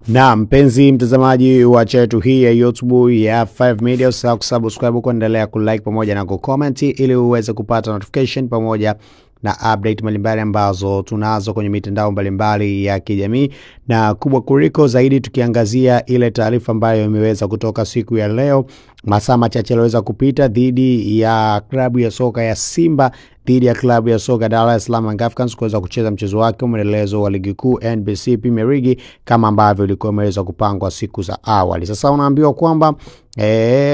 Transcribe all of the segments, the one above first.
Na mpenzi mtazamaji wa channel hii ya YouTube ya 5 Media, usisahau kusubscribe, kuendelea kulike pamoja na kucomment ili uweze kupata notification pamoja na update mbalimbali ambazo tunazo kwenye mitandao mbalimbali ya kijamii, na kubwa kuliko zaidi tukiangazia ile taarifa ambayo imeweza kutoka siku ya leo masaa machache yaliyoweza kupita dhidi ya klabu ya soka ya Simba dhidi ya klabu ya soka Dar es Salaam Young Africans kuweza kucheza mchezo wake mwendelezo wa ligi kuu NBC Premier League kama ambavyo ilikuwa imeweza kupangwa siku za awali. Sasa unaambiwa kwamba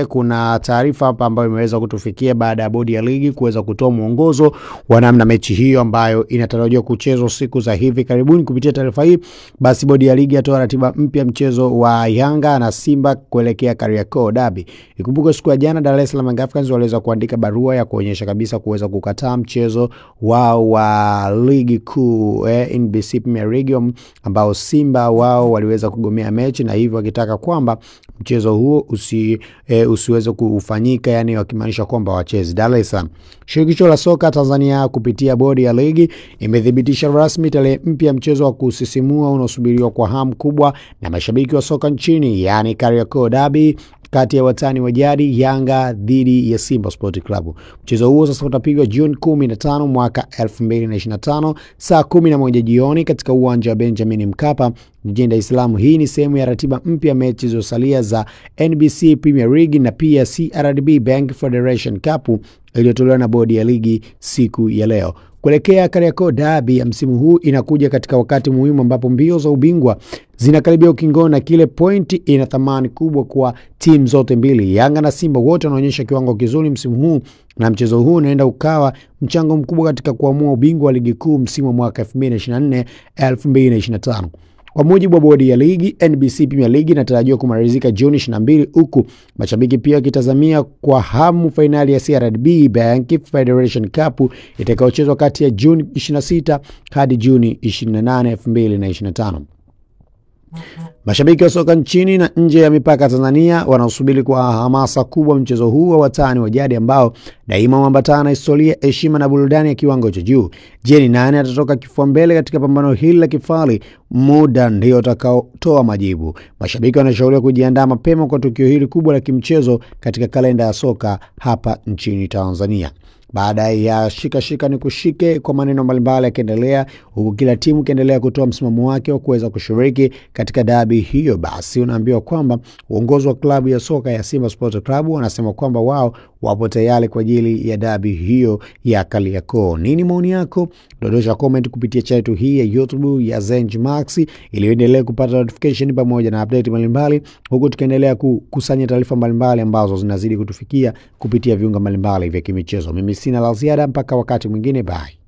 kuna taarifa hapa ambayo imeweza kutufikia baada ya bodi ya ligi kuweza kutoa mwongozo wa namna mechi hiyo ambayo inatarajiwa kuchezwa siku za hivi karibuni. Kupitia taarifa hii, basi bodi ya ligi yatoa ratiba mpya mchezo wa Yanga na Simba kuelekea Kariakoo Derby. Ikumbuke siku ya jana Dar es Salaam Young Africans waliweza kuandika barua ya kuonyesha kabisa kuweza kukataa mchezo wao wa ligi kuu NBC Premier League ambao Simba wao waliweza kugomea mechi na hivyo wakitaka kwamba mchezo huo usiweze kufanyika, yani wakimaanisha kwamba wacheze Dar es Salaam. Shirikisho la soka Tanzania kupitia bodi ya ligi imethibitisha rasmi tarehe mpya mchezo wa kusisimua unaosubiriwa kwa hamu kubwa na mashabiki wa soka nchini, yani Kariakoo Derby kati ya watani wa jadi Yanga dhidi ya Simba Sport Club. Mchezo huo sasa utapigwa Juni 15 mwaka 2025 saa 11 jioni katika uwanja wa Benjamin Mkapa jijini Dar es Salaam. Hii ni sehemu ya ratiba mpya mechi zilizosalia za NBC Premier League na pia CRDB Bank Federation Cup iliyotolewa na bodi ya ligi siku ya leo. Kuelekea Kariakoo Derby ya msimu huu inakuja katika wakati muhimu ambapo mbio za ubingwa zinakaribia ukingoni na kile pointi ina thamani kubwa kwa timu zote mbili. Yanga na Simba wote wanaonyesha kiwango kizuri msimu huu na mchezo huu unaenda ukawa mchango mkubwa katika kuamua ubingwa wa ligi kuu msimu wa mwaka 2024 2025. Kwa mujibu wa bodi ya ligi, NBC Premier League inatarajiwa kumalizika Juni 22 huku mashabiki pia wakitazamia kwa hamu fainali ya CRDB Bank Federation Cup itakayochezwa kati ya Juni 26 hadi Juni 28, 2025. Mashabiki wa soka nchini na nje ya mipaka Tanzania wanaosubiri kwa hamasa kubwa mchezo huu wa watani wa jadi ambao daima huambatana na historia, heshima na burudani ya kiwango cha juu. Je, ni nani atatoka kifua mbele katika pambano hili la kifali? Muda ndio utakaotoa majibu. Mashabiki wanashauriwa kujiandaa mapema kwa tukio hili kubwa la kimchezo katika kalenda ya soka hapa nchini Tanzania. Baada ya shika shika ni kushike kwa maneno mbalimbali yakiendelea, huku kila timu ikiendelea kutoa msimamo wake wa kuweza kushiriki katika dabi hiyo, basi unaambiwa kwamba uongozi wa klabu ya soka ya Simba Sport Club wanasema kwamba wao wapo tayari kwa ajili ya dabi hiyo ya Kariakoo. Nini maoni yako? Dondosha comment kupitia channel hii ya YouTube ya Zenji Max ili uendelee kupata notification pamoja na update mbalimbali, huku tukiendelea kukusanya taarifa mbalimbali ambazo zinazidi kutufikia kupitia viunga mbalimbali vya kimichezo. Mimi sina la ziada mpaka wakati mwingine, bye.